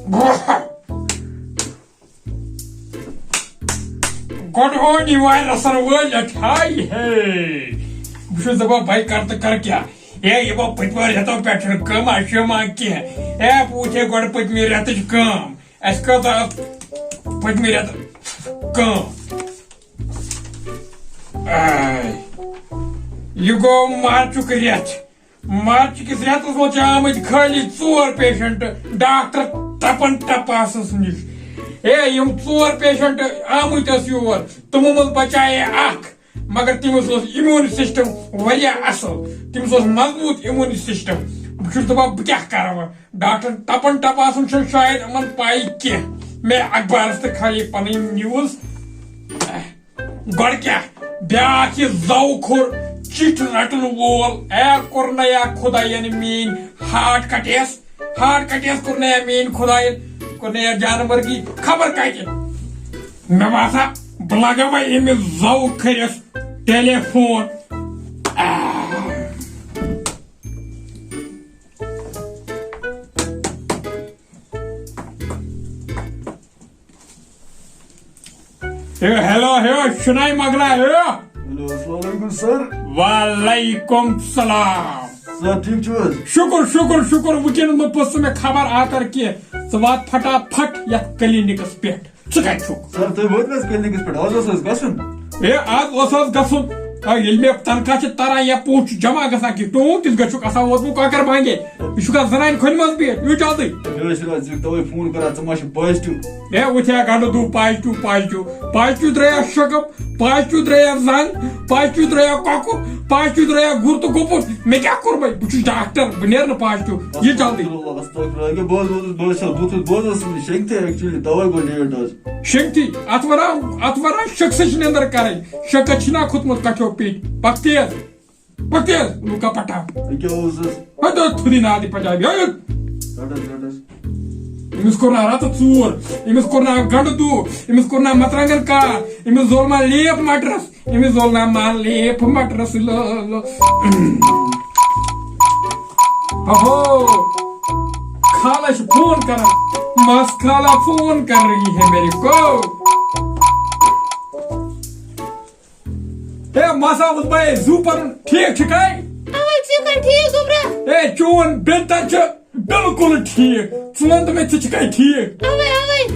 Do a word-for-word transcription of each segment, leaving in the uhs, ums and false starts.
گۄڈٕ اوٚن یہِ وایرَسَن وٲلِتھ، ہاے ہے۔ بہٕ چھُس دَپان، بہٕ کَرٕ تہٕ کَرٕ کیٛاہ؟ ہے، یِمو پٔتمیو رٮ۪تو پٮ۪ٹھ چھُنہٕ کٲمہ شٲمہ کینٛہہ۔ ہے، بہٕ وٕچھے گۄڈٕ پٔتمہِ رٮ۪تٕچ کٲم۔ اَسہِ کۭژاہ ٲس پٔتمہِ رٮ۪تہٕ کٲم؟ آے۔ یہِ گوٚو مارچُک رٮ۪تھ۔ مارچ کِس رٮ۪تَس منٛز چھِ آمٕتۍ خٲلی ژور پیشنٹ ڈاکٹر ٹپن ٹپاسس نِش۔ ہے، یِم ژور پیشنٹ آمٕتۍ ٲسۍ یور، تِمو منٛز بچایے اکھ، مگر تٔمِس اوس امیون سسٹم واریاہ اصل، تٔمِس اوس مضبوط امیون سسٹم۔ بہٕ چھُس دپان، بہٕ کیٛاہ کرٕ وۄنۍ؟ ڈاکٹر ٹپن ٹپاسن چھُنہٕ شاید یِمن پَے کینٛہہ۔ مےٚ اخبارس تہٕ خٲلی پنٕنۍ نیوز۔ گۄڈٕ کیٛاہ؟ بیٛاکھ یہِ زَو کھوٚر چِٹھۍ رَٹَن وول، اے کوٚرنَیا خۄدایَن میٛٲنۍ ہارٹ کَٹیس، ہارٹ کَٹیس کوٚرنَیا میٛٲنۍ خۄدایَن، کوٚرنَیا جانہٕ مرگی خبر کَتہِ۔ مےٚ باسان، بہٕ لَگاوَے أمِس زَو کھٔرِس ٹیلی فون۔ آہ۔ ہے، ہیلو، ہے، شُناے مۄغلا، ہے۔ ہیلو، السلام علیکم سر۔ وعلیکم السلام۔ سر، ٹھیک چھِو حظ؟ شُکُر، شُکُر، شُکُر۔ وٕنکیٚنَس مہ پوٚز ژٕ مےٚ خبر آتر کینٛہہ۔ ژٕ وات پھٹا پھٹ یَتھ کلینکس پٮ۪ٹھ۔ ژٕ کَتہِ چھُکھ؟ سر، تُہۍ وٲتِو حظ کلینکس پٮ۪ٹھ؟ آز اوس حظ گژھُن۔ ہے، آز اوس حظ گژھُن۔ آ، ییٚلہِ مےٚ تنخواہ چھِ تران یا پونٛسہٕ چھِ جمع گژھان، کہِ ٹوٗن تِژھ گٔژھِکھ آسان ووتمُت کۄکر بانگے۔ یہِ چھُکھ آز زنانہِ کھۄنہِ منٛز بِہِتھ، یہِ جلدی۔ مےٚ ٲسۍ راتھ ژےٚ توے فون کران، ژٕ ما چھُکھ پازٹیو؟ ہے، وٕچھ ہے، گنڈٕ دُہ positive, positive. Positive drive شکم، positive drive زنگ، پازٹیو درٛایو کۄکُر، پازٹیو درٛایو گُر تہٕ گوٚبُر۔ مےٚ کیٛاہ کوٚر وۄنۍ؟ بہٕ چھُس ڈاکٹر، بہٕ نیرٕ نہٕ پازٹیو۔ یہِ جلدی۔ استغفر اللہ، استغفر اللہ۔ بہٕ حظ ووتُس، بہٕ حظ چھُس، بہٕ حظ ووتُس، بہٕ حظ ووتُس شنٛگتھٕے actually، توے گوٚو لیٹ آز۔ شنٛگتھی؟ اتھ ونان، اتھ ونان شخصس چھِ نٮ۪ندر کرٕنۍ۔ شکت چھِنا کھوٚتمُت کٹھیو پیٚٹھۍ۔ پکھ تیز، پکھ تیز، لوٗکا پٹھا۔ یہِ کیٛاہ اوس حظ؟ ہتہٕ تھُدی نادِ پنجابی، ہتہٕ۔ رٹس، رٹس۔ أمِس کوٚر نا راتہٕ ژوٗر، أمِس کوٚر نا گنڈٕ دُہ، أمِس کوٚر نا مرژٕوانٛگن کار، أمِس زول ما لیپ مٹرس، أمِس زول نا ما لیپ مٹرس، لو، لو۔ اہو، خالہ چھِ فون کران، مس خالہ فون کر رہی ہے میرے کو۔ ہے، مسا اوس بے زو پرُن ٹھیک چھُکھے؟ اوے، ژٕ چھُکھے ٹھیک، گوٚبرا؟ ہے، چون بہتر چھُ بالکل ٹھیک۔ ژٕ وَن تہٕ مےٚ، ژٕ چھُکھے ٹھیک؟ اوے، اوے۔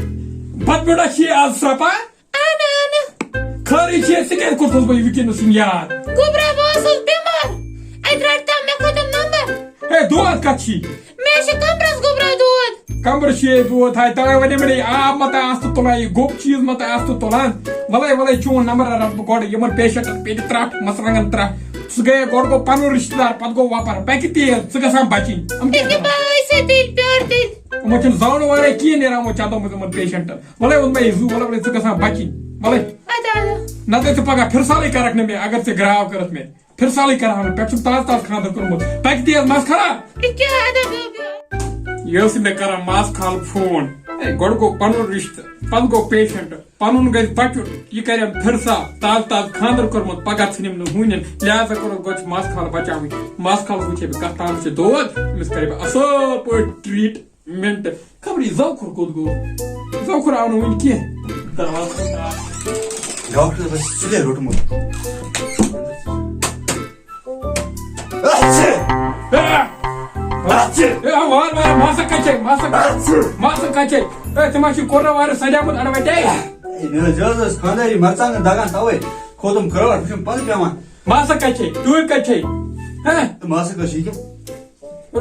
بَتہٕ میوٚنٛڈا چھُے آز سرٛپان؟ اہن، اہن۔ خٲرٕے چھُے، ژےٚ کیٛازِ کوٚرتھَس بہٕ یہِ وٕنکیٚنَس یہِ یاد؟ گوٚبرا، بہٕ اوسُس بٮ۪مار۔ اَتہِ رَٹتام مےٚ خٲطرٕ نمبر۔ ہے، دود کَتھ چھی؟ مےٚ چھُ کمرس گوٚبرا دود۔ کمرس چھُ یے دود، ہاے، تَوَے وَنے مےٚ، آب مہ تہٕ آستہٕ تُلان، یہِ گوٚب چیٖز مہ تہٕ آستہٕ تُلان۔ وَلَے، وَلَے، چون نمبر رَٹہٕ بہٕ گۄڈٕ، یِمَن پیشنٹَن پیٚیہِ ترٛٹھ، مَس رنٛگَن ترٛٹھ۔ سُہ گٔیے گۄڈٕ گوٚو پَنُن رِشتہٕ دار، پَتہٕ گوٚو وۄپَر۔ پَکہِ تیز، ژٕ گژھان بَچِنۍ۔ یِم کیٛاہ ییٚکیٛاہ کران؟ بہٕ آسے تیٚلہِ پیارٕ تیٚلہِ۔ یِمَن چھُنہٕ زانُن وارے کِہیٖنۍ نیران وۄنۍ چَندو منٛز یِمَن پیشنٹَن۔ وَلَے، ووٚن مےٚ یہِ زُو، وَلَے، وَلَے، ژٕ گژھان بَچِنۍ۔ وَلَے۔ اَدٕ، اَدٕ۔ نَتہٕ ژٕ پَگاہ فِرسالٕے کَرَکھ نہٕ مےٚ، اگر ژےٚ گرٛاو کٔرٕتھ مےٚ۔ فِرسالٕے کرہا نہٕ، پٮ۪ٹھ چھُم تازٕ تازٕ خانٛدر کوٚرمُت۔ پَکہِ تیز مَس خراب۔ یہِ کیٛاہ اَدٕ، اَدٕ، اَدٕ۔ یہِ ٲس مےٚ کران مَس خال فون۔ ہے، گۄڈٕ گوٚو پَنُن رِشتہٕ، پَتہٕ گوٚو پیشنٹ، پَنُن گژھِ بَچُن۔ یہِ کَرٮ۪م فِرسال، تازٕ تازٕ خانٛدر کوٚرمُت، پَگاہ ژھٕنِم نہٕ ہوٗنٮ۪ن۔ لہذا کوٚرُکھ گۄڈٕ چھِ مَس خال بَچاوٕنۍ۔ مَس خالَس وٕچھے بہٕ کَتھ تامَتھ چھِ دود، أمِس کَرے بہٕ اَصٕل پٲٹھۍ ٹرٛیٖٹ۔ مِنٹہٕ۔ خبر یہِ زوخُر کوٚت گوٚو؟ زوخُر آو نہٕ وُنہِ کینٛہہ۔ دروازٕ۔ ڈاکٹر حظ چھُ سُلے روٚٹمُت۔ اَتھ چھِ! اَتھ چھِ! اے، وار وار، ماسک کَتہِ چھے؟ ماسک، ماسک کَتہِ چھے؟ اے، ژےٚ ما چھُے کورونا وایرس سَجیومُت اَڑٕ وَٹے؟ اے، مےٚ حظ، یہِ حظ ٲس خانٛداری مرژٕوانٛگن دَگان تَوَے کھوٚتُم کرٛاٹھ، وٕچھُم پَتہٕ پٮ۪وان۔ ماسک کَتہِ چھے؟ ٹوٗپۍ کَتہِ چھے؟ ہہ؟ ماسک حظ چھِ ییٚکیٛاہ۔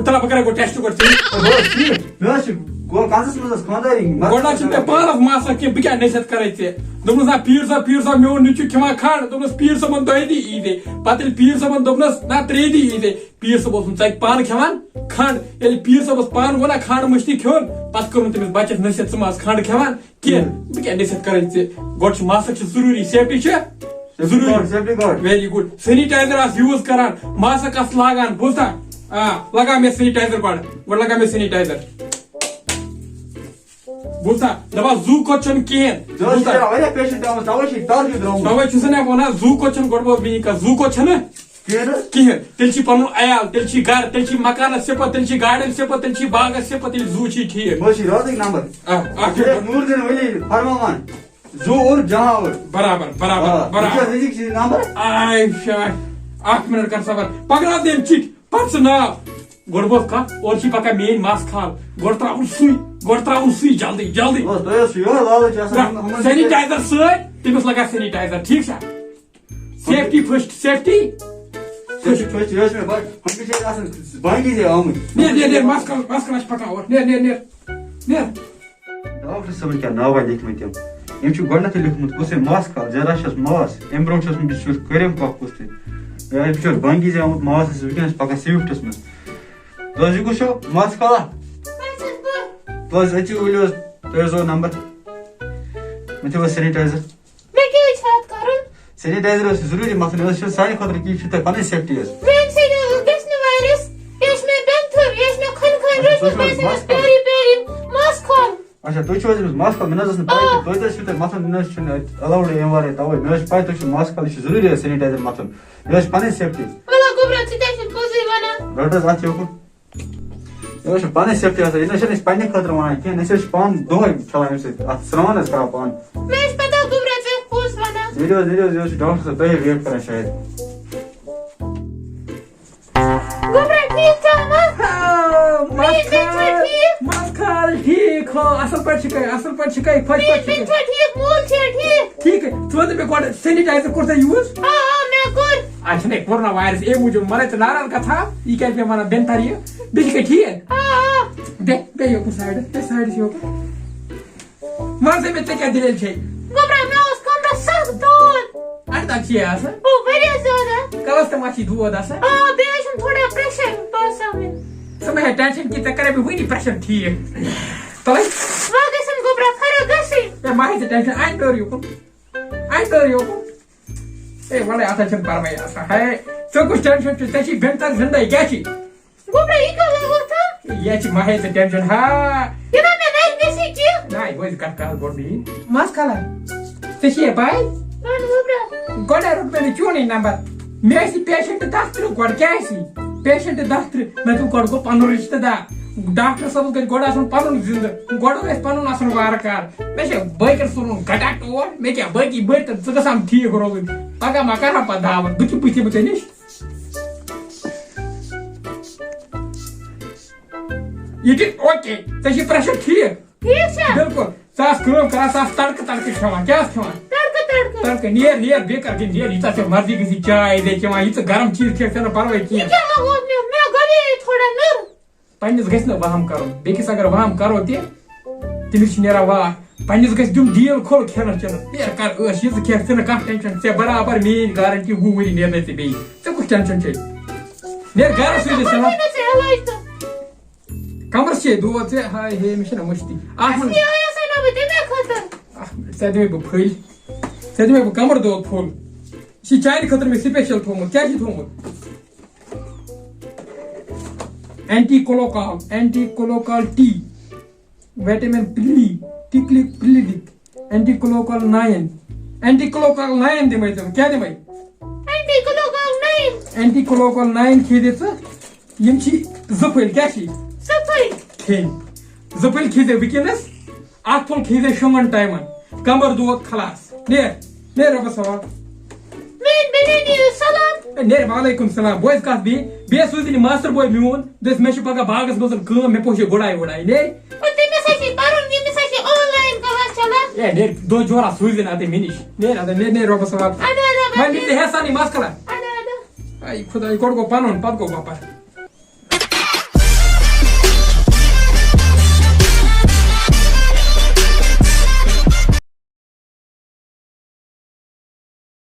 تَلہ بہٕ کَرے گۄڈٕ ٹٮ۪سٹ گۄڈٕ ژےٚ۔ ہے، بہٕ حظ ٹھیٖک۔ مےٚ حظ چھِ گوٚو کَنزَس منٛز حظ خانٛدٲری۔ گۄڈٕ حظ چھُنہٕ مےٚ پانَس مَس کینٛہہ، بہٕ کیٛاہ نصیحت کَرے ژےٚ؟ دوٚپمَس، نہ، پیٖر صٲب، پیٖر صٲب، میون نیٚچوٗ چھُ کھٮ۪وان کھَنٛڈ۔ دوٚپمَس، پیٖر صٲبَن دۄیہِ دۄہہِ عیٖدے۔ پَتہٕ ییٚلہِ پیٖر صٲبَن دوٚپنَس، نہ، ترٛیٚیہِ دۄہہِ عیٖدے، پیٖر صٲب اوس نہٕ ژَتہِ پانہٕ کھٮ۪وان کھَنٛڈ۔ ییٚلہِ پیٖر صٲبَس پانہٕ ووٚن نہ کھَنٛڈ مٔشتٕے کھیوٚن، پَتہٕ کٔرٕن تٔمِس بَچَس نصیحت، ژٕ مَہ آس کھَنٛڈ کھٮ۪وان۔ کینٛہہ۔ بہٕ کیٛاہ نصیحت کَرَے ژےٚ؟ گۄڈٕ چھُ ماسک چھِ ضروٗری، سیفٹی چھِ ضروٗری۔ Safety guard، safety guard۔ Very good۔ Sanitizer آس use کران، ماسک آس لاگان، بوٗزتھا؟ آ، لگاو مےٚ sanitizer گۄڈٕ، گۄڈٕ لگاو مےٚ sanitizer۔ بوٗزتھا؟ دَپان زُو کھۄتہٕ چھُنہٕ کِہیٖنۍ۔ ژےٚ ٲسۍ بوٗزتھا؟ کران واریاہ patient آمٕتۍ، تَوَے چھِ یہِ تازگی درٛامٕژ۔ تَوَے چھُس نہ وَنان، زُو کھۄتہٕ چھُنہٕ گۄڈٕ وَن مےٚ یہِ کَتھ، زُو کھۄتہٕ چھُنہٕ؟ کِہیٖنۍ نہٕ؟ کِہیٖنۍ۔ تیٚلہِ چھِ پَنُن عیال، تیٚلہِ چھِ گَرٕ، تیٚلہِ چھِ مکانَس صِفت، تیٚلہِ چھِ گاڑٮ۪ن صِفت، تیٚلہِ چھِ باغَس صِفت، تیٚلہِ زوٗ چھِ ٹھیٖک۔ بہٕ حظ چھُس راتٕکۍ نمبر۔ آ، اَکھ چھُ شیخ نوٗر دیٖن ؤلی فرماوان، زوٗ اوٚر جمع اوٚر۔ برابر، برابر، آ، برابر۔ یہِ چھُ أزِکۍ چیٖز نمبر۔ آے شاے، اَکھ مِنٹ کر صبر۔ پَکناو تٔمۍ چِٹھۍ، پَر ژٕ ناو۔ گۄڈٕ بوز کَتھ، اورٕ چھِ پَکان میٛٲنۍ مَس کھال۔ گۄڈٕ ترٛاوُن سُے، گۄڈٕ ترٛاوُن سُے، جلدی، جلدی۔ بس، تۄہہِ اوس یہِ یِہوٚے لالچ آسان، نہ، یِمن، یِمن sanitizer سۭتۍ، تٔمِس لگان sanitizer، ٹھیٖک چھا؟ Safety first، safety۔ Safety first، یہِ ٲسۍ مےٚ بَڑٕ، ہُم بِچٲرۍ آسان بانگی زے آمٕتۍ۔ نیر، نیر، نیر، مَس کَل، مَس کَل چھِ پَکان اورٕ۔ نیر، نیر، نیر، نیر۔ ڈاکٹر صٲبن کیٛاہ ناوا لیکھمٕتۍ یِم؟ یِم چھِ گۄڈٕنٮ۪تھٕے لیوٚکھمُت، کُس ہے مَس کھال، زیادٕ چھَس مَس۔ اَمہِ برٛونٛٹھ چھُس نہٕ بِچٲرِس کٔرِم کانٛہہ کُس تہِ۔ یہِ بِچور بانگی زے آمُت، مَس ٲسۍ وٕنکیٚنَس پَکان Swift-س منٛز۔ تُہۍ حظ یہِ وٕچھو، مَس کھالا؟ تُہۍ حظ أژِو، ؤلِو حظ، تُہۍ حظ اوس نمبر۔ مےٚ تہِ اوس sanitizer۔ مےٚ کیٛاہ حظ چھُ اَتھ کَرُن؟ Sanitizer اوس ضروٗری مَتھُن، یہِ حظ چھُ سانہِ خٲطرٕ کینٛہہ، یہِ چھُ تۄہہِ پَنٕنۍ safety حظ۔ میٛانہِ سۭتۍ حظ گژھِ نہٕ virus، یہِ حظ چھُ مےٚ بٮ۪نتھٕر، یہِ حظ چھُ مےٚ خۄنہِ خۄنہِ اچھا، روٚٹمُت، تُہۍ چھِو مےٚ حظ سۭتۍ مَس حظ پیٛاری پیٛاری مَس کھول۔ اچھا، تُہۍ چھِو حظ أمِس مَس کھول؟ مےٚ نہ حظ ٲس نہٕ پَے آ۔ کہِ تُہۍ تہِ حظ چھِو تۄہہِ مَتھُن، مےٚ نہ حظ چھُنہٕ اَتہِ allowed ییٚمہِ وَرٲے، تَوَے مےٚ حظ چھِ پَے تُہۍ چھِو مَس کھول، یہِ چھُ ضروٗری حظ sanitizer مَتھُن۔ مےٚ حظ چھِ پَنٕنۍ safety۔ وَلہ گوٚبرا، ژٕ تہِ حظ چھُکھ پوٚزُے وَنان۔ رَٹ حظ اَتھ یوکُن۔ یہِ حظ چھِ پَنٕنۍ safety آسان، یہِ نہ چھِنہٕ أسۍ پنٛنہِ خٲطرٕ وَنان کینٛہہ، أسۍ حظ چھِ پانہٕ دۄہَے چھَلان اَمہِ سۭتۍ، اَتھ سرٛان حظ کَران پانہٕ۔ مےٚ حظ چھِ پَتہ گوٚبرا، ژٕ چھُکھ پوٚز وَنان۔ نیٖرِو حظ، نیٖرِو حظ، یہِ حظ چھُ ڈاکٹر صٲب تۄہے wait کَران شاید۔ گوٚبرا، ٹھیٖک چھا وۄنۍ؟ آ، مَس میٛٲنۍ بیٚنہِ چھا کھال، ٹھیٖک؟ مَس کھال ٹھیٖک، ہو، اَصٕل پٲٹھۍ چھِکھَے، اَصٕل پٲٹھۍ چھِکھَے، خۄش میٛٲنۍ پٲٹھۍ بیٚنہِ چھِکھَے۔ چھا ٹھیٖک؟ مول چھا ٹھیٖک؟ ٹھیٖک ہے۔ ژٕ وَن تہٕ مےٚ گۄڈٕ sanitizer کوٚر ژےٚ use؟ آ، آ، مےٚ کوٚر۔ اَچھا، نے، corona virus اَمہِ موٗجوٗب مَرَے ژٕ ناراض گژھان، یہِ کیٛازِ مےٚ وَنان بیٚنہِ تَر یہِ؟ بیٚیہِ چھِکھَے ٹھیٖک؟ آ، آ۔ بیٚہہ، بیٚہہ یوکُن side، بیٚہہ side یوکُن۔ وَن سا مےٚ، ژےٚ کیٛاہ دٔلیٖل چھے؟ گوٚبرا، مےٚ اوس کَمرَس سَخ دود۔ اَڑٕ دَگ چھے آسان؟ او، واریاہ زیادٕ۔ کَلَس تہِ ما چھے دود آسان؟ آ، بیٚیہِ حظ چھُم تھوڑا pressure باسان وۄنۍ۔ ژٕ مہ ہے tension کینٛہہ، ژےٚ کَرے بہٕ وٕنی pressure ٹھیٖک۔ تَلَے۔ وۄنۍ گژھن گوٚبرا فرق گژھٕنۍ۔ ہے، مہ ہے ژٕ tension، اَنہِ ٹٲر یوکُن۔ اَنہِ ٹٲر یوکُن۔ ہے، وَلَے، اَتھ حظ چھَنہٕ پَرواے آسان۔ ہے، ژےٚ کُس tension چھُ؟ ژےٚ چھی بیٚنہِ تَر زِندَے، کیٛاہ چھی؟ گوٚبرا، یہِ کیٛاہ لوگُتھ ژےٚ؟ یہِ چھِ مہ ہے ژٕ tension، ہا۔ یہِ نا مےٚ نَرِ گژھی کینٛہہ۔ نہ، یہِ وۄنۍ کَتھ کَر گۄڈٕ یہِ۔ مَس کھلا؟ ژےٚ چھِ یہِ پَے؟ اَہَن گوٚبرا۔ گۄڈَے روٚٹ مےٚ نہٕ چونُے نمبر۔ مےٚ ٲسۍ patient دَہ تٕرٛہ گۄڈٕ، کیٛاہ ٲسی؟ Patient دَہ تٕرٛہ، مےٚ دوٚپ گۄڈٕ گوٚو پَنُن رِشتہٕ دار۔ ڈاکٹر صٲبَس گژھِ گۄڈٕ آسُن پَنُن زِندٕ، گۄڈٕ گژھِ پَنُن آسُن وارٕ کار۔ مےٚ چھِ بٲکِر سوٗزمُت گَٹَٹ اور، مےٚ کیٛاہ، باقی بٔرۍ تہٕ ژٕ گژھان ٹھیٖک روزُن۔ پَگاہ ما کَرٕ ہا پَتہٕ دعوت، بہٕ تہِ، بہٕ تہِ یِمہٕ ژےٚ نِش۔ یہِ تہِ okay، ژےٚ چھِ pressure ٹھیٖک؟ ٹھیٖک چھا؟ بِلکُل۔ ژٕ آس کٲم کَران، ژٕ آس تَڑکہٕ تَڑکہٕ کھٮ۪وان۔ کیٛاہ آس کھٮ۪وان؟ تَڑکہٕ تَڑکہٕ۔ تَڑکہٕ۔ نیر، نیر، بیٚیہِ کَر کِنۍ نیر، ییٖژاہ ژےٚ مرضی گٔژھی چاے دے چٮ۪وان، یہِ ژٕ گرم چیٖز کھٮ۪کھ، ژےٚ نہٕ پَرواے کینٛہہ۔ یہِ کیٛاہ لَگوو مےٚ؟ مےٚ گۄڈے تھوڑا نٔر۔ پنٛنِس گژھِ نہٕ وَہَم کَرُن، بیٚکِس اگر وَہَم کَرو تہِ، تٔمِس چھِ نیران واٹھ۔ پنٛنِس گژھِ دیُن دیٖل کھُل کھٮ۪نَس چٮ۪نَس۔ نیر کَر عٲش، یہِ ژٕ کھٮ۪کھ، ژٕ نہٕ کانٛہہ tension، ژےٚ برابر میٛٲنۍ guarantee وُہ ؤری نیرنَے ژےٚ بیٚیہِ۔ ژےٚ کُس tension چھے؟ نیر گَرَس سۭتۍ ژےٚ چھُنہ۔ کَمرَس چھے دود ژےٚ، ہاے ہے، مےٚ چھِنہ مٔشتٕے۔ اَتھ منٛز ژےٚ دِمَے بہٕ پھٔلۍ۔ ژےٚ دِمَے بہٕ کَمرٕ دود پھوٚل۔ یہِ چھِ چانہِ خٲطرٕ مےٚ special تھوٚومُت۔ کیٛاہ چھِ تھوٚومُت؟ Anti colocal، anti colocal tea، vitamin پِلِلی، ٹِکلِک پِلِلِک، anti colocal nine، anti colocal nine دِمَے ژےٚ بہٕ۔ کیٛاہ دِمَے؟ Anti colocal nine۔ Anti colocal nine کھیٚیہِ ژٕ۔ یِم چھِ زٕ پھٔلۍ، کیٛاہ چھِ؟ زٕ پھٔلۍ۔ کھیٚنۍ۔ زٕ پھٔلۍ کھیٚیہِ ژےٚ وٕنکیٚنَس، اَکھ پھوٚل کھیٚیہِ ژےٚ شۄنٛگَن ٹایمَن۔ کَمبَر دود خلاص۔ نیر، نیر رۄبَس حوال۔ میٛانہِ بیٚنہِ نِیِو سلام۔ اے، نیر، وعلیکُم سلام۔ بوز کَتھ بیٚیہِ۔ بیٚیہِ سوٗزِن یہِ ماسٹر بوے میون۔ دٔپۍ، مےٚ چھِ پَگاہ باغَس منٛز کٲم، مےٚ پوشہِ گُڈاے وُڈاے۔ نیر۔ او، تٔمِس ہا چھِ پَرُن، ییٚمِس ہا چھِ online class چَلان۔ اے، نیر، دۄہ جورا سوٗزِن اَتہِ مےٚ نِش۔ نیر، اَدٕ نیر، نیر رۄبَس حوال۔ اَدٕ، اَدٕ، اَدٕ۔ وۄنۍ دِ ژٕ ہٮ۪سان یہِ مسکرا۔ اَدٕ، اَدٕ۔ اے خۄداے، گۄڈٕ گوٚو پَنُن، پَتہٕ گوٚو باپار۔